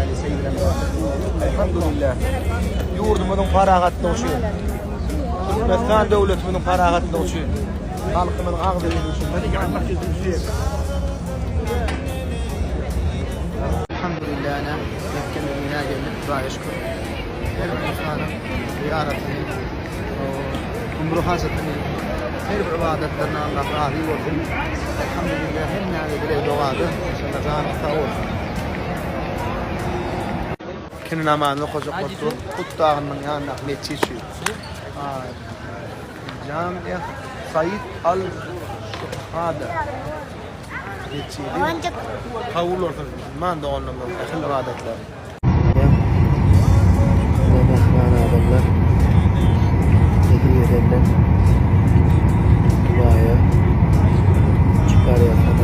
Ali seýidina Muhammed. Elhamdülillah. Ýurdumyzyň parahatlygy üçin, Türkmenistan döwletimiziň parahatlygy üçin, halkymyzyň agzybirligi üçin. Elhamdülillah ene Mekke Medinä geldik Hudaýa şükür. Her bir ynsanyň zyýaratyny, umre hajatyny, her bir ybadatlaryny Allah razy bolsun. Elhamdülillah hemmäňize dileg dogada. Inşallah janyňyz sag bolsun. Ikindi namazyny okajak bolup dur. Kut dagynyň ýanyndaky metjit şu. Jami Said al Şuhada metjidi. Kabul bolsun musulman doganlarymyzyň ähli ybadatlary. Mähriban adamlar nesip edenden Dubaýa çykarýarlar.